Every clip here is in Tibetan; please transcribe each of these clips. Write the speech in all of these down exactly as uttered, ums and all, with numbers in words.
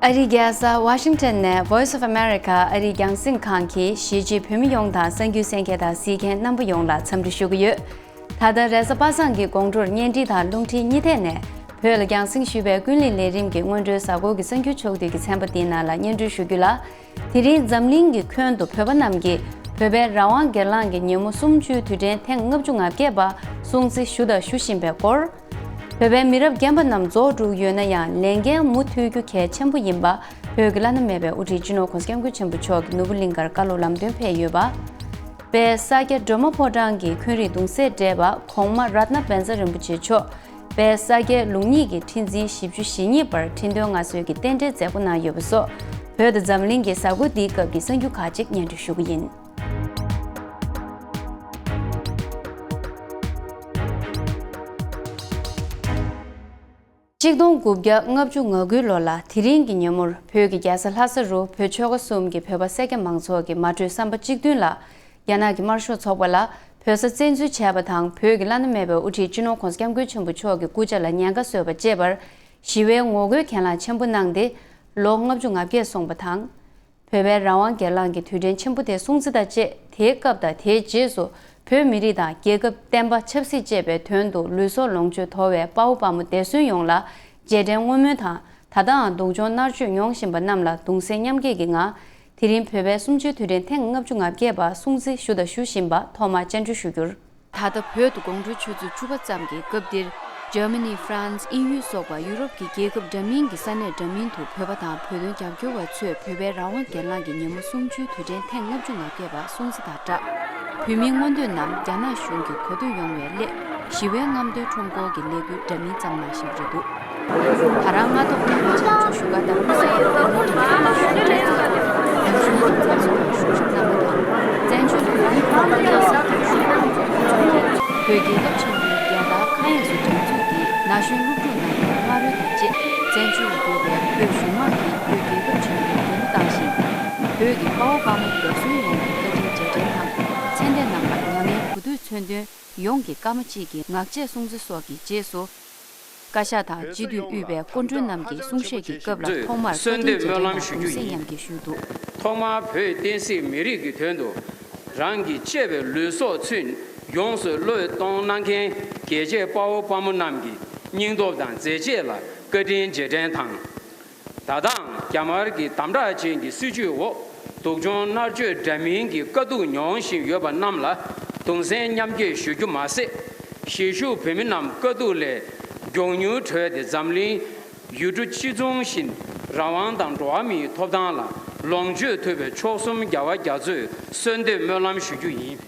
ཨ་རིའི་རྒྱལ་ས་ཝ་ཤིང་ཊོན་ནས་Voice of America ཨ་རིའི་རྒྱང་སྲིང་ཁང་གིས་གཞིས་བྱེས་བོད་མི་ཡོངས་དང་གསར་འགྱུར་གསན་མཁན་དང་གཟིགས་མཁན་རྣམ་པ་ཡོངས་ལ་འཚམས་འདྲི་ཞུ་གི་ཡོད། ད་ལྟ་རེས་གཟའ་པ་སངས་ཀྱི་དགོང་དྲོར་བརྙན་འཕྲིན་དང་རླུང་འཕྲིན་གཉིས་ཐད་ནས་བོད་ལ་རྒྱང་སྲིང་ཞུས་པའི་ཀུན་གླེང་ལས་རིམ་གྱི་སྔོན་འགྲོའི་གཟའ་འཁོར་གྱི་གསར་འགྱུར་ཕྱོགས་བསྡུས་ཀྱི་ཚན་པ་འདིའི་ནང་ལ་སྙན་སྒྲོན་ཞུ་རྒྱུ་ལ། དེ་རིང་འཛམ་གླིང་གི་ཁྱོན་དུ་བོད་པ་རྣམས་ཀྱིས་བོད་པའི་རང་དབང་སྒེར་ལངས་ཀྱི་ཉིན་མོ་གསུམ་བཅུའི་དུས་དྲན་ཐེངས་ལྔ་བཅུ་ང་བརྒྱད་པ་སྲུང་བརྩི་ཞུ་དང་ཞུ་བཞིན་པའི་སྐོར། བོད་པའི་མི་རབས་རྒན་པ་རྣམས་རྫོགས་འགྲོ་གི་ཡོད་ན་ཡང་ལས་འགན་མུ་མཐུད་རྒྱུ་གལ་ཆེན་པོ་ཡིན་པ་བོད་ཀྱི་བླ་ན་མེད་པའི་དབུ་ཁྲིད་སྤྱི་ནོར་༸གོང་ས་༸སྐྱབས་མགོན་ཆེན་པོ་མཆོག་གིས་ནོར་བུ་གླིང་གར་བཀའ་སློབ་ལམ་སྟོན་ཕེབས་ཡོད་པ། དཔལ་ས་སྐྱ་སྒྲོལ་མ་ཕོ་བྲང་གི་འཁོན་རིགས་གདུང་སེམས་བསྒྲལ་བ་གོང་མ་རཏྣ་བཛྲ་རིན་པོ་ཆེ་མཆོག་དཔལ་ས་སྐྱའི་ལུགས་གཉིས་ཀྱི་ཁྲི་འཛིན་བཞི་བཅུ་ཞེ་གཉིས་པར་ཁྲི་འདོན་མངའ་གསོལ་གྱི་རྟེན་འབྲེལ་མཛད་སྒོ་གནང་ཡོད་པ་སོགས་བོད་དང་འཛམ་གླིང་གི་གཟའ་འཁོར་འདིའི་སྐབས་ཀྱི་གསར་འགྱུར་ཁག་ཅིག་སྙན་སྒྲོན་ཞུ་གི་ཡིན། གཅིག་སྟོང་དགུ་བརྒྱ་ལྔ་བཅུ་ང་དགུའི་ལོ་ལ་དེ་རིང་གི་ཉིན་མོར་བོད་ཀྱི་རྒྱལ་ས་ལྷ་ས་རུ་བོད་ཆོལ་ཁ་གསུམ་གྱི་བོད་པ་སེར་སྐྱ་མང་ཚོགས་ཀྱི་མ་གྲོས་བསམ་པ་གཅིག་མཐུན་ལ་རྒྱ་ནག་གི་དམར་ཤོག་ཚོགས་པ་ལ་བོད་ས་བཙན་འཛུལ་བྱས་པ་དང་བོད་ཀྱི་བླ་ན་མེད་པའི་དབུ་ཁྲིད་སྤྱི་ནོར་༸གོང་ས་༸སྐྱབས་མགོན་ཆེན་པོ་མཆོག་གི་སྐུ་ཕྱྭ་ལ་ཉེན་ཁ་བཟོས་པ་བཅས་པར་ཞི་བའི་ངོ་རྒོལ་གྱེན་ལངས་ཆེན་པོ་གནང་སྟེ་ལོ་ལྔ་བཅུ་ང་བརྒྱད་སོང་པ་དང་། བོད་པའི་རང་དབང་སྒེར་ལངས་ཀྱི་དུས་དྲན་ཆེན་པོ་དེ་སྲུང་བརྩི་དང་བཅས་དེའི་སྐབས་དང་དེའི་རྗེས་སུ་བོད་མི་རིགས་དང་རྒྱལ་ཁབ་བསྟན་པ་ཆབ་སྲིད་བཅས་པའི་དོན་དུ་ལུས་སྲོག་ལོངས་སྤྱོད་དོར་བའི་དཔའ་བོ་དཔའ་མོ་འདས་གསོན་ཡོངས་ལ་རྗེས་དྲན་བསྔོ་སྨོན་དང་ད་ལྟའང་སྡུག་སྦྱོང་མནར་གཅོད་མྱོང་བཞིན་པ་རྣམས་ལ་གདུང་སེམས་མཉམ་སྐྱེད་ཀྱི་ངང་དེ་རིང་བོད་པའི་གསུམ་བཅུའི་དུས་དྲན་ཐེངས་ལྔ་བཅུ་ང་བརྒྱད་པ་སྲུང་བརྩི་ཞུ་དང་ཞུ་བཞིན་པ་ཐོག་མར་སྤྱན་འབུལ་ཞུ་རྒྱུར། ད་ལྟ་བོད་དུ་དགོང་དྲོའི་ཆུ་ཚོད་བཅུ་པ་ཙམ་གྱི་སྐབས་འདིར། འཇར་མ་ནི། ཧྥ་རན་སི། དབྱིན་ཡུལ་སོགས་པ་ཡུ་རོབ་ཀྱི་རྒྱལ་ཁབ་འདྲ་མིན་གྱི་ས་གནས་འདྲ་མིན་དུ་བོད་པ་དང་བོད་དོན་རྒྱབ་སྐྱོར་བ་ཚོས་བོད་པའི་རང་དབང་སྒེར་ལངས་ཀྱི་ཉིན་མོ་གསུམ་བཅུའི་དུས་དྲན་ཐེངས་ལྔ་བཅུ་ང་བརྒྱད་པ་སྲུང་བརྩི་དང་སྦྲགས། བོད་མིའི་མངོན་འདོད་རྣམས་རྒྱ་ནག་གཞུང་གིས་གོ་ཐོས་ཡོང་བའི་སླད་ཞི་བའི་རྔམ་སྟོན་ཁྲོམ་སྐོར་གྱི་ལས་འགུལ་འདྲ་མིན་བརྩམས་གནང་བཞིན་པ་རེད་འདུག་ད་རང་སྔ་ཐོག་སྔོན་ལ་བྱང་ཆུབ་བཞུགས་སྒར་དང་དམིགས་བསལ་ཡང་རྒྱ་ནག་གི་བོད་མིའི་ཞི་བའི་འཚབ་འཚུབ་ལ་ཞུ་གཞིར་གནང་བ་དང་། བཙན་བྱོལ་བོད་མིའི་ཁོངས་མི་ཡོངས་སུ་བོད་རྒྱལ་ཁབ་ཆེན་པོའི་རྒྱལ་དར་མཁའ་དབྱིངས་སུ་སྒྲེང་འཛུགས་ཀྱིས་ན་གཞོན་སློབ་ཕྲུག་རྣམས་ཀྱི་ཕ་རོལ་དང་བཅས་བཙན་བྱོལ་དུ་ཡོད་པའི་བོད་གཞུང་མང་གིས་བོད་རྒྱལ་ཁབ་ཆེན་པོའི་རྒྱལ་གླུ་བཏང་ཞིང་། བོད་ཀྱི་དཔའ་བོ་དཔའ་མོ་འདས་གསོན་ཡོངས་ཀྱི་བཀའ་དྲིན་རྗེས་དྲན་དང་། ཚེ་འདས་རྣམས་ལ་མྱ་ངན་གུས་འདུད་མཚོན་དོན། ཡོངས་ཀྱི་སྐར་མ་གཅིག་གི་ངག་བཅད་སྲུང་བརྩི་སོགས་ཀྱི་རྗེས་སུ། བཀའ་ཤག་དང་སྤྱི་འཐུས་དབུས་པའི་སྐུ་མགྲོན་རྣམས་ཀྱི་གསུང་བཤད་ཀྱི་སྐབས་ལ་ཐོག་མར་བཀའ་དྲིན་རྗེས་དྲན་དང་གདུང་སེམས་མཉམ་སྐྱེད་ཞུས་འདུག་ཐོག་མར་བོད་བསྟན་སྲིད་མི་རིགས་ཀྱི་དོན་དུ་རང་གི་གཅེས་པའི་ལུས་སྲོག་ཚུན་ཡོངས་སུ་བློས་གཏོང་གནང་མཁན་རྒྱལ་གཅེས་དཔའ་བོ་དཔའ་མོ་རྣམས་ཀྱི་སྙིང་སྟོབས་དང་མཛད་རྗེས་ལ་བཀའ་དྲིན་རྗེས་དྲན་དང་། ད་ལྟའང་རྒྱ་དམར་གྱི་དམ་དྲག་ཅན་གྱི་སྲིད་བྱུས་འོག་སྡུག་སྦྱོང་མནར་གཅོད་འདྲ་མིན་གྱི་དཀའ་སྡུག་མྱོང་བཞིན་ཡོད་པ་རྣམས་ལ་གདུང་སེམས་མཉམ་སྐྱེད་ཞུ་རྒྱུ་མ་ཟད། གཞིས་བཞུགས་བོད་མི་རྣམས་དཀའ་སྡུག་ལས་མགྱོགས་མྱུར་གྲོལ་ཏེ་འཛམ་གླིང་ཡུལ་གྲུ་གཅིག་མཚུངས་བཞིན་རང་དབང་དང་འགྲོ་བ་མིའི་ཐོབ་ཐང་ལ་ལོངས་སྤྱོད་ཐུབ་པའི་མཆོག་གསུམ་རྒྱལ་བ་རྒྱ་མཚོས་གསོལ་འདེབས་སྨོན་ལམ་ཞུ་རྒྱུ་ཡིན།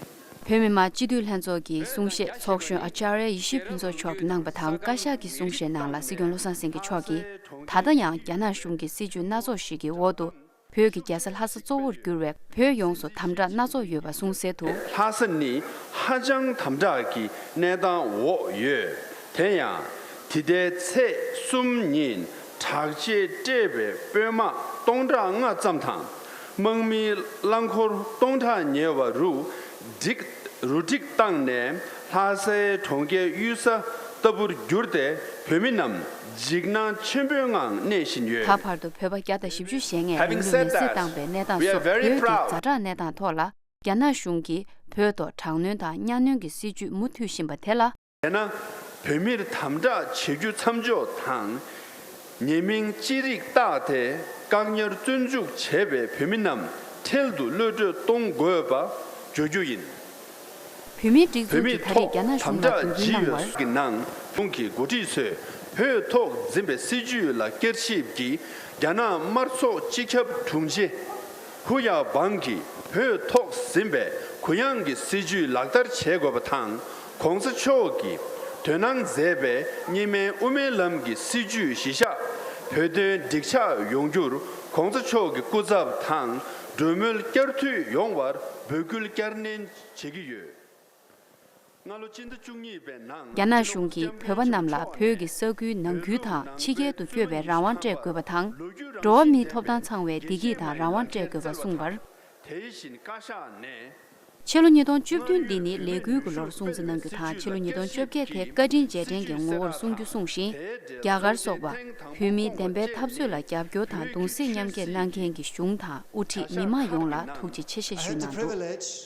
བོད་མི་མང་སྤྱི་འཐུས་ལྷན་ཚོགས་ཀྱི་གསུང་བཤད་ཚོགས་གཞོན་ཨ་ཅཱརྱ་ཡེ་ཤེས་ཕུན་ཚོགས་མཆོག་གིས་གནང་བ་དང་། བཀའ་ཤག་གི་གསུང་བཤད་ནང་ལ་སྲིད་སྐྱོང་བློ་བཟང་སེང་གེ་མཆོག་གིས་ད་ལྟ་ཡང་རྒྱ་ནག་གཞུང་གི་སྲིད་བྱུས་སྣ་ཚོགས་ཤིག་གི་འོག་ཏུ་བོད་ཀྱི་རྒྱལ་ས་ལྷ་ས་གཙོ་བོར་གྱུར་བའི་བོད་ཡོངས་སུ་དམ་དྲག་སྣ་ཚོགས་ཡོད་པ་གསུངས་གསལ་དུ། ལྷ་ས་ནི་ཧ་ཅང་དམ་དྲག་གི་གནས་སྟངས་འོག་ཡོད། དེ་ཡང་། དེ་ཟླའི་ཚེས་གསུམ་ཉིན་དྲག་ཆས་སྤྲས་པའི་དཔོན་དམག་སྟོང་ཕྲག་ལྔ་ཙམ་དང་། དམག་མིའི་རླངས་འཁོར་སྟོང་ཕྲག་ཉེ་བ་རུ་སྒྲིག་རུ་སྒྲིག་བཏང་ནས་ལྷ་སའི་གྲོང་ཁྱེར་གཡུལ་ས་ལྟ་བུར་གྱུར་ཏེ་བོད་མི་རྣམས་འཇིགས་སྣང་ཆེན་པོའི་ངང་གནས་བཞིན་ཡོད། ད་བར་དུ་བོད་པ་བརྒྱ་དང་བཞི་བཅུ་ཞེ་ལྔས་Having རང་ལུས་said མེར་སྲེག་that, བཏང་པའི་གནས་སྟངས་we are སོགས་very བོད་ཀྱི་proud. ཛ་དྲག་གནས་སྟངས་ཐོག་ལ་རྒྱ་ནག་གཞུང་གིས་བོད་ཐོག་དྲག་གནོན་དང་གཉའ་གནོན་གྱི་སྲིད་བྱུས་མུ་མཐུད་བཞིན་པ་དེ་ལ། དེས་ན། བོད་མིར་དམ་དྲག་བྱེད་རྒྱུ་མཚམས་འཇོག་དང་། ཉེས་མིང་ཅི་རིགས་བཏགས་ཏེ་བཀག་ཉར་བཙོན་འཇུག་བྱས་པའི་བོད་མི་རྣམས་འཕྲལ་དུ་གློད་གྲོལ་གཏོང་དགོས་པ་བརྗོད་རྒྱུ་ཡིན། བོད་མིའི་སྒྲིག་འཛུགས་ཀྱིས་ད་རེས་རྒྱ་ནག་གཞུང་ལ་རྒྱུན་འཁྱོངས་གནང་བར། བོད་མིའི་ཐོག་དམ་དྲག་ཇི་ཡོད་སོགས་ཀྱི་ནང་། གཞུང་གི་འགོ་ཁྲིད་ཚོས་བོད་ཐོག་འཛིན་པའི་སྲིད་བྱུས་ལ་བསྐྱར་ཞིབ་ཀྱིས་རྒྱ་ནག་དམར་ཚོགས་སྤྱི་ཁྱབ་དྲུང་ཆེ་ཧུ་ཡ་བང་གིས་བོད་ཐོག་ཟིན་པའི་གུ་ཡངས་ཀྱི་སྲིད་བྱུས་ལག་བསྟར་བྱེད་དགོས་པ་དང་། ༸གོང་ས་མཆོག་གིས་དོན་གནང་མཛད་པའི་གཉིས་སྨན་དབུ་མའི་ལམ་གྱི་སྲིད་བྱུས་གཞི་བཞག་བོད་དོན་འགྲིག་ཆགས་ཡོང་རྒྱུར་༸གོང་ས་མཆོག་གི་སྐུ་ཚབ་དང་གྲོས་མོལ་བསྐྱར་མཐུད་ཡོང་བར་འབོད་སྐུལ་བསྐྱར་ནན་བྱེད་ཀྱི་ཡོད། སྔ་ལོ་སྤྱི་ཟླ་བཅུ་གཉིས་པའི་ནང་། རྒྱ་ནག་གཞུང་གིས་བོད་པ་རྣམས་ལ་བོད་ཀྱི་ས་ཁུལ་ནང་ཁུལ་དང་ཕྱི་རྒྱལ་དུ་བསྐྱོད་པའི་རང་དབང་སྤྲད་དགོས་པ་དང་། འགྲོ་བ་མིའི་ཐོབ་ཐང་ཚང་བའི་བདེ་སྐྱིད་དང་རང་དབང་སྤྲད་དགོས་པ་གསུངས་པར། དེ་བཞིན་བཀའ་ཤག་ནས། ཕྱི་ལོ་ཉིས་སྟོང་བཅུ་བདུན་འདི་ནི་ལས་འགུལ་གྱི་ལོར་སྲུང་བརྩི་གནང་རྒྱུ་དང་། ཕྱི་ལོ་ཉིས་སྟོང་བཅོ་བརྒྱད་དེ་བཀའ་དྲིན་རྗེས་དྲན་གྱི་ངོ་བོར་སྲུང་རྒྱུ་གསུངས་ཤིང་། རྒྱ་གར་སོགས་པ་བོད་མིའི་བདེན་པའི་འཐབ་རྩོད་ལ་རྒྱབ་སྐྱོར་དང་གདུང་སེམས་མཉམ་སྐྱེད་གནང་མཁན་གྱི་གཞུང་དང་དབུ་ཁྲིད་མི་མང་ཡོངས་ལ་ཐུགས་རྗེ་ཆེ་ཞེས་ཞུས་གནང་འདུག་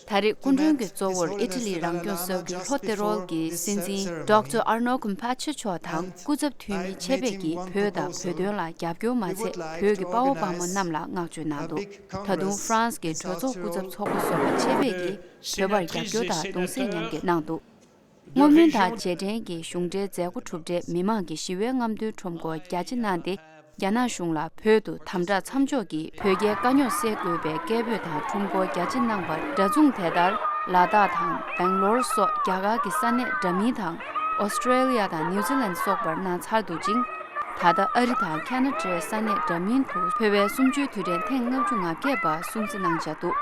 ད་རེས་སྐུ་མགྲོན་གྱི་གཙོ་བོར་ཨི་ཊ་ལིའི་རང་སྐྱོང་ས་ཁུལ་ལྷོ་ཏེ་རོལ་གྱི་སྲིད་འཛིན་ཌོག་ཊར་ཨར་ནོ་ཀུམ་ཕ་ཆེ་མཆོག་དང་། སྐུ་ཚབ་འཐུས་མི་ཆེད་ཕེབས་ཀྱིས་བོད་དང་བོད་དོན་ལ་རྒྱབ་སྐྱོར་མ་ཚད། བོད་ཀྱི་དཔའ་བོ་དཔའ་མོ་རྣམས་ལ་བསྔགས་བརྗོད་གནང་འདུག་ད་དུང་ཧྥ་རན་སི་གི་གྲོས་ཚོགས་སྐུ་ཚབ་ཚོགས་པ་སོགས་ལ་ཆེད་ཕེབས་ཀྱིས་བོད་པར་རྒྱབ་སྐྱོར་དང་གདུང་སེམས་མཉམ་སྐྱེད་གནང་འདུག་བསྔོ་སྨོན་དང་རྗེས་དྲན་གྱི་གཞུང་འབྲེལ་མཛད་སྒོ་གྲུབ་འབྲས་མི་མང་གིས་ཞི་བའི་རྔམ་སྟོན་ཁྲོམ་སྐོར་རྒྱ་ཆེ་གནང་སྟེ། རྒྱ་ནག་གཞུང་ལ་བོད་དུ་དམ་དྲག་མཚམས་འཇོག་གིས་བོད་རྒྱའི་དཀའ་རྙོག་སེལ་དགོས་པའི་སྐད་འབོད་དང་ཁྲོམ་སྐོར་རྒྱ་ཆེ་གནང་བ་འདྲ་མཚུངས། དེ་ལྟར་ལ་དྭགས་དང་སྦེང་ལོར་སོགས་རྒྱ་གར་གྱི་ས་གནས་འདྲ་མིན་དང་། ཨོ་སི་ཀྲེ་ལི་ཡ་དང་ནིའུ་ཛི་ལན་སོགས་པར་གནང་ཚར་འདུག་ཅིང་། ད་ལྟ་ཨ་རི་དང་ཁ་ན་ཌའི་ས་གནས་འདྲ་མིན་དུ་བོད་པའི་གསུམ་བཅུའི་དུས་དྲན་ཐེངས་ལྔ་བཅུ་ང་བརྒྱད་པ་སྲུང་བརྩི་གནང་འཆར་འདུག་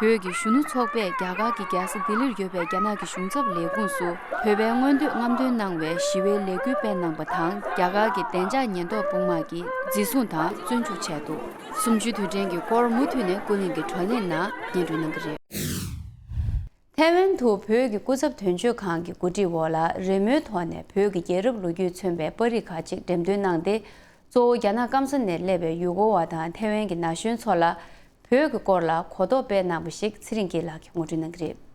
བོད་ཀྱི་གཞོན་ནུ་ཚོགས་པས་རྒྱ་གར་གྱི་རྒྱལ་ས་ལྡི་ལིར་ཡོད་པའི་རྒྱ་ནག་གི་གཞུང་ཚབ་ལས་ཁུངས་སུ་བོད་པའི་མངོན་འདོད་རྔམ་སྟོན་གནང་བའི་ཞི་བའི་ལས་འགུལ་སྤེལ་གནང་པ་དང་། རྒྱ་གར་གྱི་བདེ་འཇགས་ཉེན་རྟོག་དཔུང་དམག་གིས་འཛིན་བཟུང་དང་བཙོན་འཇུག་བྱས་འདུག་གསུམ་བཅུའི་དུས་དྲན་གྱི་སྐོར་མུ་མཐུད་ནས་ཀུན་གླེང་གི་བགྲོ་གླེང་ནང་སྙན་སྒྲོན་གནང་གི་རེད། ཐའེ་ཝན་དུ་བོད་ཀྱི་སྐུ་ཚབ་དོན་གཅོད་ཁང་གི་གོ་སྒྲིག་འོག་ལ་རེས་མོས་ཐོག་ནས་བོད་ཀྱི་རྒྱལ་རབས་ལོ་རྒྱུས་མཚོན་པའི་པར་རིས་ཁག་ཅིག་འགྲེམས་སྟོན་གནང་སྟེ། གཙོ་བོ་རྒྱ་ནག་སྐམ་ས་ནས་སླེབས་པའི་ཡུལ་སྐོར་བ་དང་ཐའེ་ཝན་གྱི་ན་གཞོན་ཚོ་ལ་བོད་ཀྱི་སྐོར་ལ་གོ་རྟོགས་སྤེལ་གནང་བ་ཞིག་ཚེ་རིང་སྐྱིད་ལགས་ཀྱིས་ངོ་སྤྲོད་གནང་གི་རེད།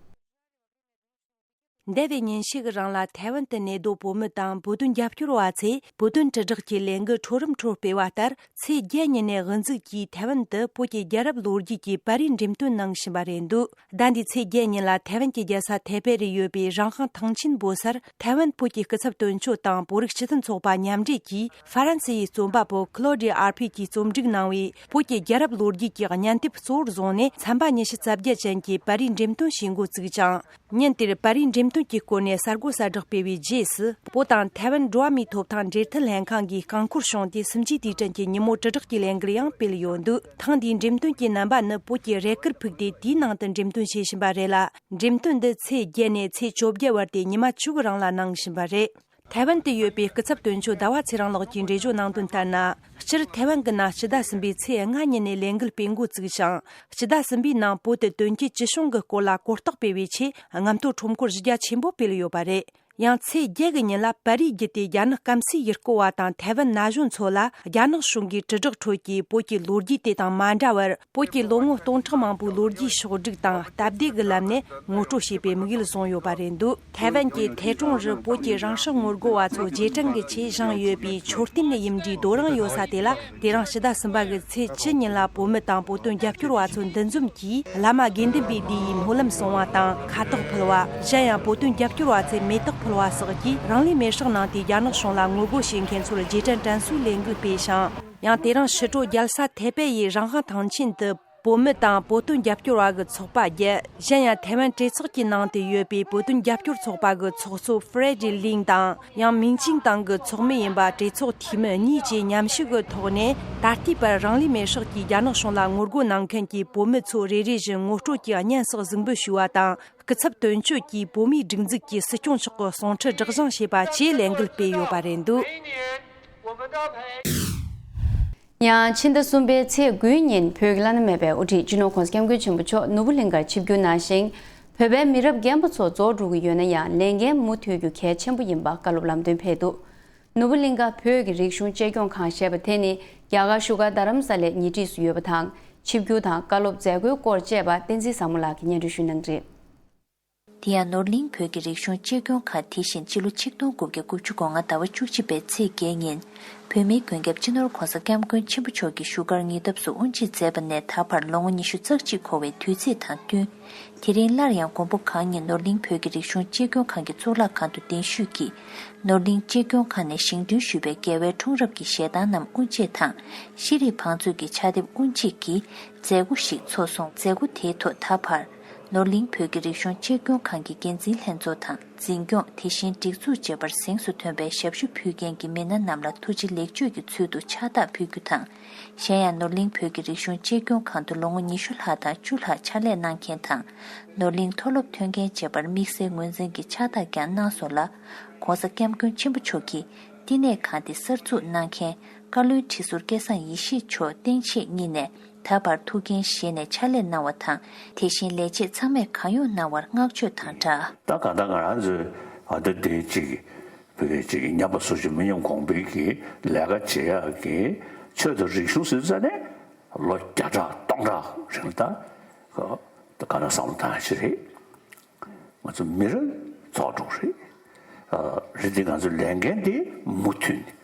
འདས་པའི་ཉིན་ཤས་ཀྱི་རིང་ལ་ཐའེ་ཝན་དུ་གནས་སྡོད་བོད་མི་དང་བོད་དོན་རྒྱབ་སྐྱོར་བ་ཚོས་བོད་དོན་དྲིལ་བསྒྲགས་ཀྱི་ལས་འགུལ་འཕྲོ་རིམ་ཁྲོད་སྤེལ་བ་ལྟར། ཚེས་བརྒྱད་ཉིན་ནས་དབུ་འཛུགས་ཀྱིས་ཐའེ་ཝན་དུ་བོད་ཀྱི་རྒྱལ་རབས་ལོ་རྒྱུས་ཀྱི་པར་རིས་འགྲེམས་སྟོན་གནང་བཞིན་པ་རེད་འདུག་ཟླ་འདིའི་ཚེས་བརྒྱད་ཉིན་ལ་ཐའེ་ཝན་གྱི་རྒྱལ་ས་ཐའེ་པེ་རུ་ཡོད་པའི་རང་དབང་ཐང་ཆེན་སྦོ་སར་ཐའེ་ཝན་བོད་ཀྱི་སྐུ་ཚབ་དོན་གཅོད་དང་བོད་རིགས་སྤྱི་མཐུན་ཚོགས་པ་མཉམ་འབྲེལ་གྱིས། ཧྥ་རན་སི་ཡི་རྩོམ་པ་པོ་ཁི་ལོ་ཌི་ཨར་ཕི་གྱིས་རྩོམ་སྒྲིག་གནང་བའི་བོད་ཀྱི་རྒྱལ་རབས་ལོ་རྒྱུས་ཀྱི་སྙན་དེབ་གཙོ་བོར་བཟུང་ནས། ཚན་པ་ཉི་ཤུ་རྩ་བརྒྱད་ཅན་གྱི་པར་རིས་འགྲེམས་སྟོན་བྱེད་འགོ་བཙུགས་ཅིང་། ཉིན་དེར་པར་རིས་འགྲེམས་སྟོན་གྱི་སྐོར་ནས་གསར་འགོད་གསལ་བསྒྲགས་སྤེལ་བའི་རྗེས་སུ། བོད་དང་ཐའེ་ཝན་འགྲོ་བ་མིའི་ཐོབ་ཐང་འབྲེལ་མཐུད་ལྷན་ཁང་གིས་རྐང་འཁོར་བྱུང་སྟེ། གསུམ་བཅུའི་དུས་དྲན་གྱི་ཉིན་མོ་དྲིལ་བསྒྲགས་ཀྱི་ལས་འགུལ་ཡང་སྤེལ་ཡོད་འདུག་ཐེངས་འདིའི་འགྲེམས་སྟོན་གྱི་རྣམ་པ་ནི་བོད་ཀྱི་རས་གུར་ཕུབ་སྟེ། དེའི་ནང་དུ་འགྲེམས་སྟོན་བྱེད་བཞིན་པ་རེད་ལ། འགྲེམས་སྟོན་འདི་ཚེས་བརྒྱད་ནས་ཚེས་བཅོ་བརྒྱད་བར་དེ་ཉི་མ་བཅུ་གི་རིང་ལ་གནང་བཞིན་པ་རེད། ཐའེ་ཝན་དུ་ཡོད་པའི་སྐུ་ཚབ་དོན་གཅོད་ཟླ་བ་ཚེ་རིང་ལགས་ཀྱིས་འགྲེལ་བརྗོད་གནང་དོན་ལྟར་ན། སྤྱིར་ཐའེ་ཝན་གྱི་ནང་སྤྱི་ཟླ་གསུམ་པའི་ཚེས་ལྔ་ཉིན་ནས་ལས་འགུལ་སྤེལ་འགོ་བཙུགས་ཤིང་། སྤྱི་ཟླ་གསུམ་པའི་ནང་བོད་དུ་དོན་གཅོད་སྤྱི་གཞུང་གི་སྐོར་ལ་གོ་རྟོགས་སྤེལ་བའི་ཆེད། རྔམ་སྟོན་ཁྲོམ་སྐོར་གཞི་རྒྱ་ཆེན་པོ་སྤེལ་ཡོད་པ་རེད། ཡང་ཚེས་བརྒྱད་ཀྱི་ཉིན་ལ་པར་རིས་བརྒྱུད་དེ་རྒྱ་ནག་སྐམ་སའི་ཡུལ་སྐོར་བ་དང་ཐའེ་ཝན་ན་གཞོན་ཚོ་ལ། རྒྱ་ནག་གཞུང་གིས་དྲིལ་བསྒྲགས་ཁྲོད་ཀྱི་བོད་ཀྱི་ལོ་རྒྱུས་དེ་དང་མ་འདྲ་བར། བོད་ཀྱི་ལོ་ངོ་སྟོང་ཕྲག་མང་པོའི་ལོ་རྒྱུས་ཕྱོགས་བསྒྲིགས་དང་སྟབས་བདེ་གི་ལམ་ནས་ངོ་སྤྲོད་བྱས་པའི་དམིགས་ཡུལ་བཟུང་ཡོད་པ་རེད་འདུག་ཐའེ་ཝན་གྱི་ཐའེ་ཀྲུང་རུ་བོད་ཀྱི་རང་སྲིད་ངོ་རྒོལ་བ་ཚོ་རྗེས་དྲན་གྱི་ཆེད་བཞེངས་ཡོད་པའི་མཆོད་རྟེན་གྱི་ཡིབ་འབྲུའི་རྡོ་རིང་ཡོད་ས་དེ་ལ། དེ་རིང་ཕྱི་ཟླ་གསུམ་པ་གི་ཚེས་བཅུ་ཉིན་ལ་བོད་མི་དང་བོད་དོན་རྒྱབ་སྐྱོར་བ་ཚོ་འདུ་འཛོམས་ཀྱིས་བླ་མ་དགེ་འདུན་པའི་ལྡེའུ་ཡི་སྨོན་ལམ་གསུང་བ་དང་ཁ་དོག་ཕུལ་བ། གཞན་ཡང་བོད་དོན་རྒྱབ་སྐྱོར་བ་ཚོས་མེ་ཏོག་ཕུལ་བ་སོགས་ཀྱིས་རང་ལུས་མེར་སྲེག་གནང་སྟེ། རྒྱ་ནག་གཞུང་ལ་ངོ་རྒོལ་བྱེད་མཁན་ཚོར་རྗེས་དྲན་དྲན་གསོའི་ལས་འགུལ་སྤེལ་ཞིང་། ཡང་དེ་རིང་ཕྱི་དྲོ་རྒྱལ་ས་ཐའེ་པེ་ཡི་རང་དབང་ཐང་ཆེན་དུ། བོད་མི་དང་བོད་དོན་རྒྱབ་སྐྱོར་བ་གི་ཚོགས་པ་བརྒྱད། གཞན་ཡང་ཐའེ་ཝན་གྲོས་ཚོགས་ཀྱི་ནང་དུ་ཡོད་པའི་བོད་དོན་རྒྱབ་སྐྱོར་ཚོགས་པ་གི་ཚོགས་གཙོ་ཧྥེ་རེ་ཌི་ལིང་དང་། ཡང་མིང་ཅིང་ཏང་གི་ཚོགས་མི་ཡིན་པ་གྲོས་ཚོགས་འཐུས་མི་གཉིས་བཅས་མཉམ་ཞུགས་ཀྱི་ཐོག་ནས། ད་ལྟའི་བར་རང་ལུས་མེར་སྲེག་གིས་རྒྱ་ནག་གཞུང་ལ་ངོ་རྒོལ་གནང་མཁན་གྱི་བོད་མི་ཚོ་རེ་རེ་བཞིན་ངོ་སྤྲོད་ཀྱིས་སྙན་སེང་གཟིགས་འབུལ་ཞུས་པ་དང་། སྐུ་ཚབ་དོན་གཅོད་ཀྱིས་བོད་མིའི་སྒྲིག་འཛུགས་ཀྱི་སྲིད་སྐྱོང་མཆོག་གི་གསུང་འཕྲིན་སྒྲོག་སྦྱང་བྱས་པ་བཅས་ལས་འགུལ་སྤེལ་ཡོད་པ་རེད་འདུག་ཡང་ཕྱི་ཟླ་གསུམ་པའི་ཚེས་དགུའི་ཉིན་བོད་ཀྱི་བླ་ན་མེད་པའི་དབུ་ཁྲིད་སྤྱི་ནོར་༧གོང་ས་༧སྐྱབས་མགོན་ཆེན་པོ་མཆོག་ནོར་བུ་གླིང་གར་ཆིབས་བསྒྱུར་གནང་ཞིང་། བོད་པའི་མི་རབས་རྒན་པོ་ཚོ་རྫོགས་འགྲོ་གི་ཡོད་ན་ཡང་ལས་འགན་མུ་མཐུད་རྒྱུ་གལ་ཆེན་པོ་ཡིན་པ་བཀའ་སློབ་ལམ་སྟོན་ཕེབས་འདུག་ནོར་བུ་གླིང་ག་བོད་ཀྱི་རིག་གཞུང་གཅེས་སྐྱོང་ཁང་ཞེས་པ་དེ་ནི་རྒྱ་གར་བཞུགས་སྒར་རྡ་རམ་ས་ལའི་ཉེ་འཁྲིས་སུ་ཡོད་པ་དང་། ཆིབས་བསྒྱུར་དང་བཀའ་སློབ་མཛད་སྒོའི་སྐོར་བཅས་པ་བསྟན་འཛིན་བཟང་མོ་ལགས་ཀྱིས་སྙན་སྒྲོན་ཞུ་གནང་གི་རེད། དེ་ཡང་ནོར་གླིང་བོད་ཀྱི་རིག་གཞུང་གཅེས་སྐྱོང་ཁང་དེ་བཞིན་སྤྱི་ལོ་ཆིག་སྟོང་དགུ་བརྒྱ་དགུ་བཅུ་གོ་ལྔ་ཟླ་བ་བཅུ་གཅིག་པའི་ཚེས་བརྒྱད་ཉིན། བོད་མིའི་མགོན་སྐྱབས་སྤྱི་ནོར་༧གོང་ས་༧སྐྱབས་མགོན་ཆེན་པོ་མཆོག་གིས་བཞུགས་སྒར་ཉེ་འདབས་སུ་དབུ་འབྱེད་མཛད་པ་ནས་ད་བར་ལོ་ངོ་ཉི་ཤུ་རྩ་གཅིག་འཁོར་བའི་དུས་ཚིགས་དང་བསྟུན། དེ་རིང་སླར་ཡང་མགོན་པོ་གང་ཉིད་ནོར་གླིང་བོད་ཀྱི་རིག་གཞུང་གཅེས་སྐྱོང་ཁང་གི་གཙུག་ལག་ཁང་དུ་གདན་ཞུས་ཀྱིས། ནོར་གླིང་གཅེས་སྐྱོང་ཁང་ནས་བཞེངས་སྐྲུན་ཞུས་པའི་རྒྱལ་བའི་འཁྲུངས་རབས་ཀྱི་ཞལ་ཐང་རྣམས་དབུ་འབྱེད་དང་། ཤེས་རིག་བང་མཛོད་ཀྱི་ཕྱག་དེབ་དབུ་འབྱེད་ཀྱི་མཛད་སྒོ་ཞིག་ཚོགས་སོང་། མཛད་སྒོ་དེའི་ཐོག་ད་བར། ནོར་གླིང་བོད་ཀྱི་རིག་གཞུང་གཅེས་སྐྱོང་ཁང་གི་འགན་འཛིན་ལྷན་ཚོགས་དང་། འཛིན་སྐྱོང་། དེ་བཞིན་སྒྲིག་འཛུགས་བཅས་པར་གཟེངས་སུ་ཐོན་པའི་ཞབས་ཞུ་ཕུལ་མཁན་གྱི་མི་སྣ་རྣམས་ལ་ཐུགས་རྗེ་ལེགས་བརྗོད་ཀྱི་ཚུལ་དུ་ཕྱག་རྟགས་ཕུལ་རྒྱུ་དང་། གཞན་ཡང་ནོར་གླིང་བོད་ཀྱི་རིག་གཞུང་གཅེས་སྐྱོང་ཁང་དུ་ལོ་ངོ་ཉི་ཤུ་ལྷག་དང་བཅུ་ལྷག་ཕྱག་ལས་གནང་མཁན་དང་། ནོར་གླིང་མཐོ་སློབ་ཐོན་མཁན་བཅས་པར་དམིགས་བསལ་ངོས་འཛིན་གྱི་ཕྱག་རྟགས་ཀྱང་གནང་སོང་ལ། ྋགོང་ས་ྋསྐྱབས་མགོན་ཆེན་པོ་མཆོག་གིས་བསྟི་གནས་ཁང་དེ་གསར་འཛུགས་གནང་མཁན་བཀའ་བློན་ཁྲི་ཟུར་སྐལ་བཟང་ཡེ་ཤེས་མཆོག་སྟེང་ཆེད་གཉིས་ནས། ད་བར་ཐུགས་འགན་བཞེས་ནས་ཕྱག་ལས་གནང་བ་དང་། དེ་བཞིན་ལས་བྱེད་ཚང་མས་གང་ཡོང་གནང་བར་བསྔགས་བརྗོད་དང་སྦྲགས། ད་གང་ལྟར་ང་རང་ཚོའི་ཨ་ད་དེ་གཅིག་བོད་སྐད་གཅིག་ཉམས་པ་སོར་ཆུད་མི་ཉམས་གོང་འཕེལ་གྱི་ལས་ཀ་བྱེད་ཡག་གི་ཆེད་དུ་རིག་གཞུང་ཟེར་ཙ་ནས་ལོ་བརྒྱ་ཕྲག་སྟོང་ཕྲག་རིང་ལ་ད་ག་ལ་བསམ་བློ་བཏང་ཡག་ཅིག་རེད། ང་ཚོ་མི་རབས་རྫོགས་འགྲོ་གི་རེད། ཨ་རེད་དེ་ང་ཚོ་ལས་འགན་དེ་མུ་མཐུད་ནས།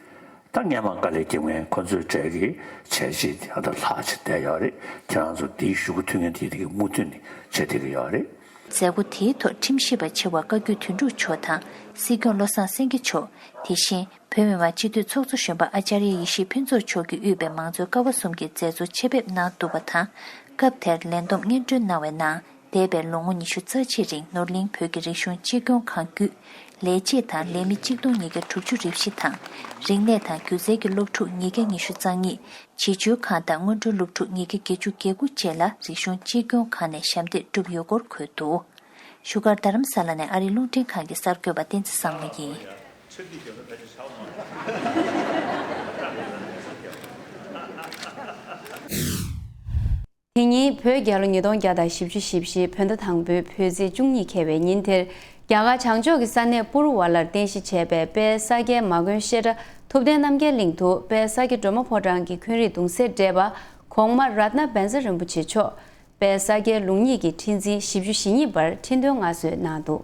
ད་སྔོན་མ་དཀའ་ལས་བརྒྱབ་མཁན་ཁོ་ཚོའི་གྲས་ཀྱི་བྱས་རྗེས་དེ་ཧ་ད་ལྷག་ཅིག་བསྡད་ཡོད་རེད། ཁྱེད་རང་ཚོ་དེའི་ཞུ་སྒོ་མཐུན་མཁན་དེ་དེ་གི་མུ་མཐུད་ནས་བྱེད་བསྡད་ཀྱི་ཡོད་རེད། མཛད་སྒོ་དེའི་ཐོག་ཁྲིམས་ཞིབ་པ་ཆེ་བ་བཀའ་བརྒྱུད་དོན་གྲུབ་མཆོག་དང་སྲིད་སྐྱོང་བློ་བཟང་སེང་གེ་མཆོག་དེ་བཞིན་བོད་མི་མང་སྤྱི་འཐུས་ཚོགས་གཙོ་གཞོན་པ་ཨ་ཅཱརྱ་ཡེ་ཤེས་ཕུན་ཚོགས་མཆོག་གིས་དབུས་པའི་མང་གཙོའི་ཀ་བ་གསུམ་གྱི་མཛད་གཙོ་ཆེད་ཕེབས་གནང་འདུག་པ་དང་། སྐབས་དེར་ལས་བསྡོམས་སྙན་སྒྲོན་གནང་བའི་ནང་། འདས་པའི་ལོ་ངོ་ཉི་ཤུ་རྩ་གཅིག་རིང་ནོར་གླིང་བོད་ཀྱི་རིག་གཞུང་གཅེས་སྐྱོང་ཁང་བརྒྱུད། ལས་བྱེད་དང་ལས་མི་གཅིག་སྟོང་ཉིས་བརྒྱ་དྲུག་ཅུ་རེ་བཞི་དང་། རིག་གནས་དང་སྒྱུ་རྩལ་གྱི་སློབ་ཕྲུག་ཉིས་བརྒྱ་ཉི་ཤུ་རྩ་གཉིས། བྱིས་བཅོལ་ཁང་དང་སྔོན་འགྲོའི་སློབ་ཕྲུག་ཉིས་བརྒྱ་བརྒྱད་ཅུ་གྱ་དགུ་བཅས་ལ་རིག་གཞུང་གཅེས་སྐྱོང་ཁང་ནས་ཞབས་འདེགས་བསྒྲུབས་ཡོད་སྐོར་འཁོད་འདུག་བཞུགས་སྒར་རྡ་རམ་ས་ལ་ནས་ཨ་རིའི་རླུང་འཕྲིན་ཁང་གི་གསར་འགོད་པ་བསྟན་འཛིན་བཟང་མོ་ཡིན། དེ་ཉིན་བོད་རྒྱལ་ལོ་ཉིས་སྟོང་བརྒྱ་དང་བཞི་བཅུ་ཞེ་བཞི་བོད་ཟླ་དང་པོའི་བོད་ཚེས་བཅུ་གཉིས་འཁེལ་བའི་ཉིན་དེར། རྒྱ་གར་བྱང་ཕྱོགས་ཀྱི་ས་གནས་པུ་རུ་ཝ་ལར་རྟེན་གཞི་བྱས་པའི་དཔལ་ས་སྐྱའི་མ་དགོན་བཤད་གྲྭ་ཐུབ་བསྟན་རྣམ་རྒྱལ་གླིང་དུ་དཔལ་ས་སྐྱ་སྒྲོལ་མ་ཕོ་བྲང་གི་འཁོན་རིགས་གདུང་སྲས་བགྲེས་པ་གོང་མ་རཏྣ་བཛྲ་རིན་པོ་ཆེ་མཆོག་དཔལ་ས་སྐྱའི་ལུགས་གཉིས་ཀྱི་ཁྲི་འཛིན་བཞི་བཅུ་ཞེ་གཉིས་པར་ཁྲི་འདོན་མངའ་གསོལ་གནང་འདུག་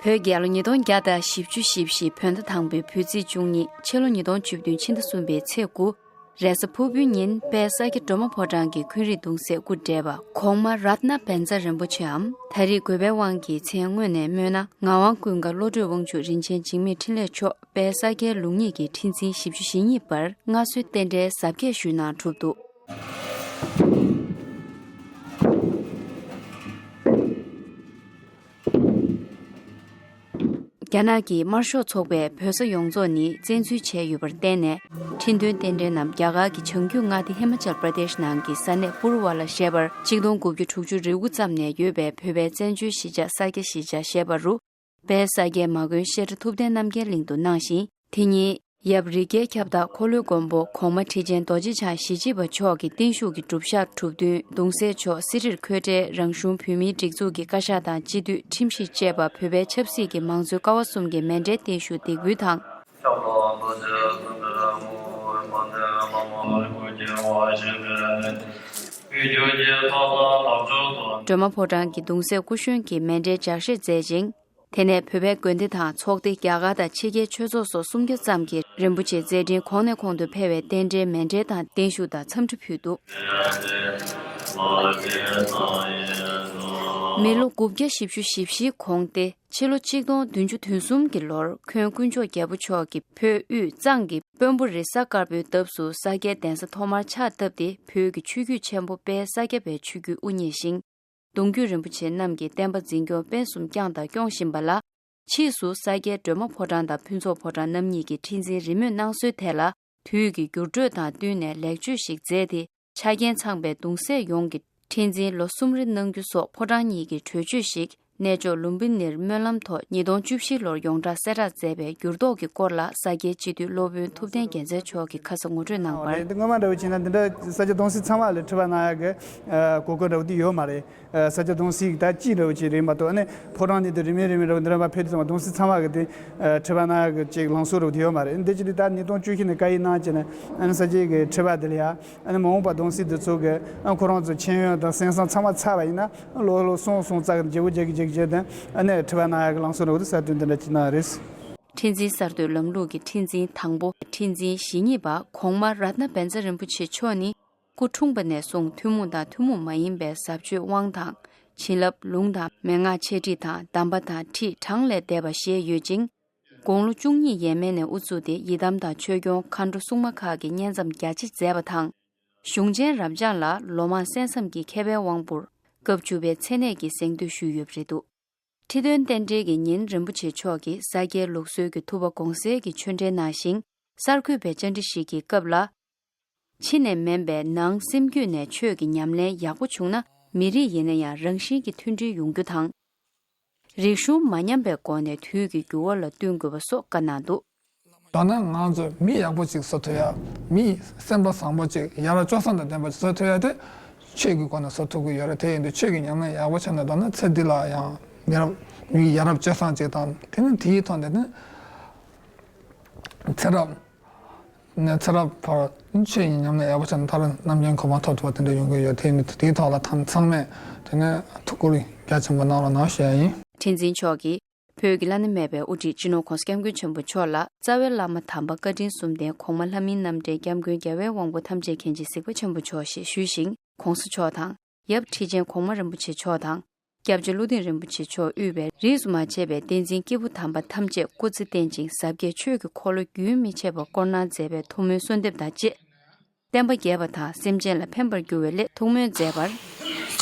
བོད་རྒྱལ་ལོ་ཉིས་སྟོང་བརྒྱ་དང་བཞི་བཅུ་ཞེ་བཞི་བོད་ཟླ་དང་པོའི་བོད་ཚེས་བཅུ་གཉིས། ཕྱི་ལོ་ཉིས་སྟོང་བཅུ་བདུན་ཕྱི་ཟླ་གསུམ་པའི་ཚེས་དགུ། རེས་གཟའ་ཕུར་བུའི་ཉིན་དཔལ་ས་སྐྱ་སྒྲོལ་མ་ཕོ་བྲང་གི་འཁོན་རིགས་གདུང་སྲས་སྐུ་བགྲེས་པ་གོང་མ་རཏྣ་བཛྲ་རིན་པོ་ཆེའམ་ད་རེས་དགོས་པའི་དབང་གིས་མཚན་དངོས་ནས་སྨོས་ན་ངག་དབང་ཀུན་དགའ་བློ་གྲོས་དབང་ཕྱུག་རིན་ཆེན་འཇིགས་མེད་འཕྲིན་ལས་མཆོག་དཔལ་ས་སྐྱའི་ལུགས་གཉིས་ཀྱི་ཁྲི་འཛིན་བཞི་བཅུ་ཞེ་གཉིས་པར་མངའ་གསོལ་རྟེན་འབྲེལ་གཟབ་རྒྱས་ཞུས་གནང་གྲུབ་འདུག་རྒྱ་ནག་གི་དམར་ཤོག་ཚོགས་པས་བོད་ས་ཡོངས་རྫོགས་ནི་བཙན་འཛུལ་བྱས་ཡོད་པར་བརྟེན་ནས། ཁྲི་འདོན་རྟེན་འབྲེལ་རྣམས་རྒྱ་གར་གྱི་བྱང་རྒྱུད་མངའ་སྡེ་ཧི་མ་ཅལ་པྲ་དེཤ་ནང་གི་ས་གནས་པུ་རུ་ཝ་ལ་ཞེས་པར་གཅིག་སྟོང་དགུ་བརྒྱ་དྲུག་ཅུ་རེ་དགུ་ཙམ་ནས་ཡོད་པའི་བོད་པའི་བཙན་བྱོལ་གཞིས་ཆགས་ས་སྐྱ་གཞིས་ཆགས་ཞེས་པ་རུ། དཔལ་ས་སྐྱའི་མ་དགོན་བཤད་གྲྭ་ཐུབ་བསྟན་རྣམ་རྒྱལ་གླིང་དུ་གནང་ཞིང་། དེ་ཉིན་ཡབ་རི་རྒྱལ་ཁྱབ་བདག་འཁོར་ལོའི་མགོན་པོ་གོང་མ་ཁྲི་ཆེན་རྡོ་རྗེ་འཆང་ཞི་བྱེད་པ་མཆོག་གི་བརྟན་བཞུགས་ཀྱི་སྒྲུབ་ཞག་གྲུབ་བསྟུན་གདུང་སྲས་མཆོག་སི་རིར་འཁོད་འཕྲལ་རང་གཞུང་བོད་མིའི་སྒྲིག་འཛུགས་ཀྱི་བཀའ་ཤག་དང་སྤྱི་འཐུས་ཁྲིམས་ཞིབ་བཅས་པ་བོད་པའི་ཆབ་སྲིད་ཀྱི་མང་གཙོའི་ཀ་བ་གསུམ་གྱི་མཎྜལ་བརྟན་བཞུགས་འདེགས་འབུལ་དང་། སྒྲོལ་མ་ཕོ་བྲང་གི་གདུང་སྲས་སྐུ་གཞོན་གྱིས་མཎྜལ་ལྗགས་བཤད་མཛད་ཅིང་། དེ་ནས་བོད་པའི་དགོན་སྡེ་དང་ཚོགས་སྡེ་རྒྱ་གར་དང་ཕྱི་རྒྱལ་ཆོས་ཚོགས་སོགས་སུམ་བརྒྱ་ཙམ་གྱིས་རིན་པོ་ཆེའི་མཛད་འཕྲིན་གོང་ནས་གོང་དུ་འཕེལ་བའི་རྟེན་འབྲེལ་མཎྜལ་དང་བརྟན་བཞུགས་དང་འཚམས་འདྲི་ཕུལ་འདུག་མི་ལོ་དགུ་བརྒྱ་བཞི་བཅུ་ཞེ་བཞིའི་གོང་སྟེ། ཕྱི་ལོ་གཅིག་སྟོང་བདུན་ཅུ་དོན་གསུམ་གྱི་ལོར་འཁོན་དཀོན་མཆོག་རྒྱལ་པོ་མཆོག་གིས་བོད་དབུས་གཙང་གི་དཔོན་པོ་རི་གཟར་དཀར་པོའི་འདབས་སུ་ས་སྐྱའི་གདན་ས་ཐོག་མར་ཕྱག་བཏབ་སྟེ། བོད་ཀྱི་ཆོས་བརྒྱུད་ཆེན་པོ་དཔལ་ས་སྐྱ་པའི་ཆོས་བརྒྱུད་དབུ་བརྙེས་ཤིང་། གདུང་བརྒྱུད་རིན་པོ་ཆེ་རྣམས་ཀྱི་བསྟན་པ་འཛིན་སྐྱོང་སྤེལ་གསུམ་བསྐྱངས་དང་སྐྱོང་བཞིན་པ་ལ། ཕྱིས་སུ་ས་སྐྱའི་སྒྲོལ་མ་ཕོ་བྲང་དང་ཕུན་ཚོགས་ཕོ་བྲང་རྣམ་གཉིས་ཀྱི་ཁྲི་འཛིན་རིས་མེད་གནང་སྲོལ་ཐད་ལ། དུས་ཀྱི་འགྱུར་འགྲོས་དང་བསྟུན་ནས་ལེགས་བཅོས་ཤིག་མཛད་དེ། ཆ་རྐྱེན་ཚང་པའི་གདུང་སྲས་ཡོངས་ཀྱི་ཁྲི་འཛིན་ལོ་གསུམ་རེ་གནང་རྒྱུ་སོགས་ཕོ་བྲང་གཉིས་ཀྱི་གྲོས་ཆོད་ཞིག་གནས་མཆོག་ལུམ་བི་ནིར་སྨོན་ལམ་ཐོག་ཉིས་སྟོང་བཅུ་བཞི་ལོར་ཡོངས་གྲགས་གསལ་བསྒྲགས་མཛད་པའི་འགྱུར་ལྡོག་གི་སྐོར་ལ་ས་སྐྱའི་སྤྱི་འཐུས་སློབ་དཔོན་ཐུབ་བསྟན་རྒྱལ་མཚན་མཆོག་གིས་ཁ་ས་ངོ་སྤྲོད་གནང་བར། འདི་སྔོན་མ་འདྲ་བོ་བྱས་ན་འདི་འདྲ་ས་སྐྱ་གདུང་སྲས་ཚང་མ་ལ་ཁྲི་པ་གནང་ཡག་གི་གོ་སྐབས་འདྲ་བོ་དེ་ཡོད་མ་རེད། ས་སྐྱ་གདུང་སྲས་ད་གཅིག་འདྲ་བོ་ཅིག་རེད་མ་གཏོགས། ཨ་ནི་ཕོ་བྲང་ནས་དེ་རིས་མེད་རིས་མེད་འདྲ་བོ་འདི་འདྲ་མ་ཕེབས་དུས་ཙམ་པ་གདུང་སྲས་ཚང་མ་གི་དེ་ཁྲི་པ་གནང་ཡག་གི་ཅིག་ལངས་ཕྱོགས་འདྲ་བོ་དེ་ཡོད་མ་རེད། འདི་ཅི་སྟེ་ད་ཉིས་སྟོང་བཅུ་བཞི་ནས་བཀའ་ཡིག་གནང་བྱས་ནས་ཨ་ནི་ས་སྐྱའི་གི་ཁྲི་པ་དེ་ལ་ཡ། ཨ་ནི་མ་འོངས་པ་གདུང་སྲས་འདི་ཚོ་གི་ཨ་ཁོ་རང་ཚོ་མཁྱེན་ཡོན་དང་གསན་བསམ་ཚང་མ་ཚར་བ་ཡིན་ན་ལོ་ལོ་གསུམ་གསུམ་ཙམ་གི་བརྗེ་པོ་རྒྱག་གི་རྒྱག་གི་བྱས་ཏེ་ཨ་ནི་ཁྲི་པ་གནང་ཡག་གི་ལངས་ཕྱོགས་འདྲ་བོ་དེ་གསར་གཏོད་འདི་འདྲ་ཅིག་གནང་རེད། ཁྲི་འཛིན་གསར་གཏོད་ལམ་ལུགས་ཀྱི་ཁྲི་འཛིན་དང་པོ་ཁྲི་འཛིན་ཞེ་གཉིས་པ་གོང་མ་རཏྣ་བཛྲ་རིན་པོ་ཆེ་མཆོག་ནི། སྐུ་འཁྲུངས་པ་ནས་བཟུང་ཐུན་མོང་དང་ཐུན་མོང་མ་ཡིན་པའི་ཟབ་ཆོས་དབང་དང་། བྱིན་རླབས་ལུང་དང་མན་ངག་འཆད་ཁྲིད་དང་གདམས་པ་དང་ཁྲིད་གྲངས་ལས་འདས་པ་བཞེས་ཡོད་ཅིང་། དགུང་ལོ་བཅུ་གཉིས་ཡས་མས་ནས་དབུ་བཙུགས་ཏེ་ཡི་དམ་དང་ཆོས་སྐྱོང་མཁའ་འགྲོ་སྲུང་མ་ཁག་གི་བསྙེན་མཚམས་རྒྱ་ཆེ་མཛད་པ་དང་། གཞུང་ཆེན་རབ་འབྱམས་ལ་ལོ་མང་གསན་བསམ་གྱི་མཁས་པའི་དབང་པོར་སྐབས་བཅུ་པའི་མཚན་གནས་ཀྱི་གཟེངས་བསྟོད་ཞུས་ཡོད་པ་རེད་འདུག་ཁྲི་འདོན་རྟེན་འབྲེལ་གྱི་ཉིན་རིན་པོ་ཆེ་མཆོག་གིས་ས་སྐྱའི་ལུགས་སྲོལ་གྱི་ཐུབ་པ་དགོངས་གསལ་གྱི་ཆོས་འབྲེལ་གནང་ཞིང་། གསར་འགོད་པའི་བཅར་འདྲི་ཞིག་གི་སྐབས་ལ། ཕྱི་ནས་མིན་པའི་ནང་སེམས་རྒྱུད་ནས་ཆོས་ཀྱི་ཉམས་ལེན་ཡག་པོ་བྱུང་ན་མི་རིགས་ཡིན་ན་ཡང་རང་བཞིན་གྱིས་མཐུན་སྒྲིལ་ཡོང་རྒྱུ་དང་། རིག་གཞུང་མ་ཉམས་པའི་སྒོ་ནས་དུས་ཀྱི་འགྱུར་བ་ལ་བསྟུན་དགོས་པ་སོགས་བཀའ་གནང་འདུག་མདོར་ན་ང་ཚོ་མི་ཡག་པོ་ཅིག་བཟོ་ཐུབ་ཡ། མི་སེམས་པ་བཟང་པོ་ཅིག་ཡ་རབས་སྤྱོད་བཟང་དང་ལྡན་པ་ཅིག་བཟོ་ཐུབ་ཡ་དེ་ཆོས་ཀྱི་སྒོ་ནས་བཟོ་ཐུབ་ཀྱི་ཡོད་རེད། དེ་ཡིན་དུས་ཆོས་ཀྱི་ཉམས་ལེན་ཡག་པོ་བྱས་ནས། མདོར་ན་ཚེ་འདི་ལ་ཡང་མི་རབས་མི་ཡ་རབས་སྤྱོད་བཟང་ཅིག་དང་། དེ་ནི་དེའི་ཐོག་ནས་ནི་ཚེ་རབས་ནས་ཚེ་རབས་བར་ཆོས་ཀྱི་ཉམས་ལེན་ཡག་པོ་བྱས་ནས། མཐར་རྣམ་མཁྱེན་གོ་འཕང་ཐོབ་ཐུབ་པ་དེ་འདྲ་ཡོང་གི་ཡོད། དེ་ནི་དེའི་ཐོག་ལ་ད་ཚང་མས་དེ་ནས་ཐུགས་ཁུར་རྒྱ་ཆེན་པོ་གནང་རོགས་གནང་ཞུ་ཡ་ཡིན། ཁྲི་འཛིན་མཆོག་གིས་བོད་ཀྱི་བླ་ན་མེད་པའི་དབུ་ཁྲིད་སྤྱི་ནོར་༸གོང་ས་༸སྐྱབས་མགོན་ཆེན་པོ་མཆོག་ལ་རྩ་བའི་བླ་མ་དམ་པ་བཀའ་དྲིན་གསུམ་ལྡན་གོང་མ་ལྷ་མིའི་རྣམ་འདྲེན་སྐྱབས་མགོན་རྒྱལ་བའི་དབང་པོ་ཐམས་ཅད་མཁྱེན་ཅིང་གཟིགས་པ་ཆེན་པོ་མཆོག་ཞེས་ཞུས་ཤིང་། ༸གོང་ས་མཆོག་དང་། ཡབ་ཁྲི་ཆེན་གོང་མ་རིན་པོ་ཆེ་མཆོག་དང་། སྐྱབས་རྗེ་ཀླུ་ལྡིང་རིན་པོ་ཆེ་མཆོག་དབུས་པའི་རིས་སུ་མ་ཆད་པའི་བསྟན་འཛིན་སྐྱེས་བུ་དམ་པ་ཐམས་ཅད་སྐུ་ཚེ་བརྟན་ཅིང་ཟབ་རྒྱས་ཆོས་ཀྱི་འཁོར་ལོ་རྒྱུན་མི་ཆད་པར་བསྐོར་གནང་མཛད་པའི་ཐུགས་སྨོན་གསོལ་འདེབས་དང་བཅས། བསྟན་པ་རྒྱས་པ་དང་སེམས་ཅན་ལ་ཕན་པར་འགྱུར་བའི་སླད་ཐུགས་སྨོན་མཛད་པར།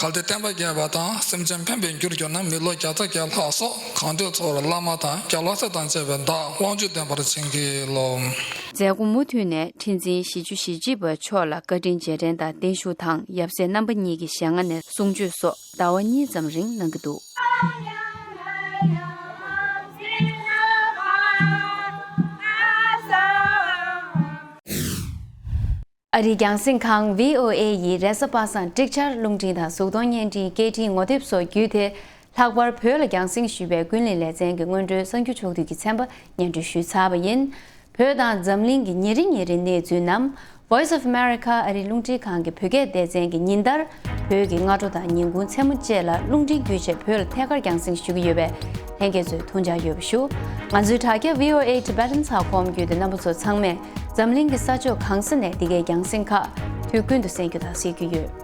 གལ་ཏེ་བསྟན་པ་རྒྱས་པ་དང་སེམས་ཅན་ཕན་པའི་རྒྱུར་གྱུར་ན། མི་ལོ་བརྒྱ་རྩ་བརྒྱད་ལྷག་སོགས་གང་འདོད་འཚོ་བར་བླ་མ་དང་སྐྱབས་ལྷ་སྲས་དང་བཅས་པའི་བདག་དབང་ཕྱུག་བདེན་པར་བྱིན་གྱིས་རློབས། མཛད་སྒོ་མུ་མཐུད་ནས་ཁྲི་འཛིན་བཞི་བཅུ་ཞེ་གཅིག་པ་མཆོག་ལ་བཀའ་དྲིན་རྗེས་དྲན་དང་བརྟན་བཞུགས་དང་ཡབ་སྲས་རྣམ་པ་གཉིས་ཀྱི་ཞལ་སྔ་ནས་གསུང་ཆོས་སོགས་ཟླ་བ་གཉིས་ཙམ་རིང་གནང་གི་འདུག་ཨ་རིའི་རྒྱང་སྲིང་ཁང་བྷི་ཨོ་ཨེ་ཡི་རེས་གཟའ་པ་སངས་འབྲུག་ཆར་རླུང་འཕྲིན་དང་གཟུགས་མཐོང་བརྙན་འཕྲིན་སྐད་འཕྲིན་ངོ་དེབ་སོགས་བརྒྱུད་དེ། ལྷག་པར་བོད་ལ་རྒྱང་སྲིང་ཞུས་པའི་ཀུན་གླེང་ལེ་ཚན་གྱི་སྔོན་འགྲོའི་གསར་འགྱུར་ཕྱོགས་བསྡུས་ཀྱི་ཚན་པ་སྙན་སྒྲོན་ཞུས་ཚར་བ་ཡིན། བོད་དང་འཛམ་གླིང་གི་ཉིན་རེ་ཉིན་རེའི་གནས་ཚུལ་རྣམས། Voice of America ཨ་རིའི་རླུང་འཕྲིན་ཁང་གི་བོད་སྐད་སྡེ་ཚན་གྱིས་ཉིན་ལྟར་བོད་ཀྱི་སྔ་དྲོ་དང་ཉིན་གུང་མཚན་མོ་བཅས་ལ་རླུང་འཕྲིན་བརྒྱུད་བཅས་བོད་ལ་ཐད་ཀར་རྒྱང་སྲིང་ཞུ་གི་ཡོད་པས། ལྷན་རྒྱས་ཚོས་ཐུགས་འཇགས་ཡོད་པ་ཞུ། ང་ཚོའི་དྲ་རྒྱ་བྷི་ཨོ་ཨེ་Tibetan ཚགས་ཁོམ་བརྒྱུད་དེ་རྣམ་པ་ཚོ་ཚང་མས་འཛམ་གླིང་གི་ས་ཕྱོགས་གང་ས་ནས་འདི་གའི་རྒྱང་སྲིང་ཁག་དུས་ཀུན་ཏུ་གསན་རྒྱུ་དང་གཟིགས་རྒྱུ་ཡོད།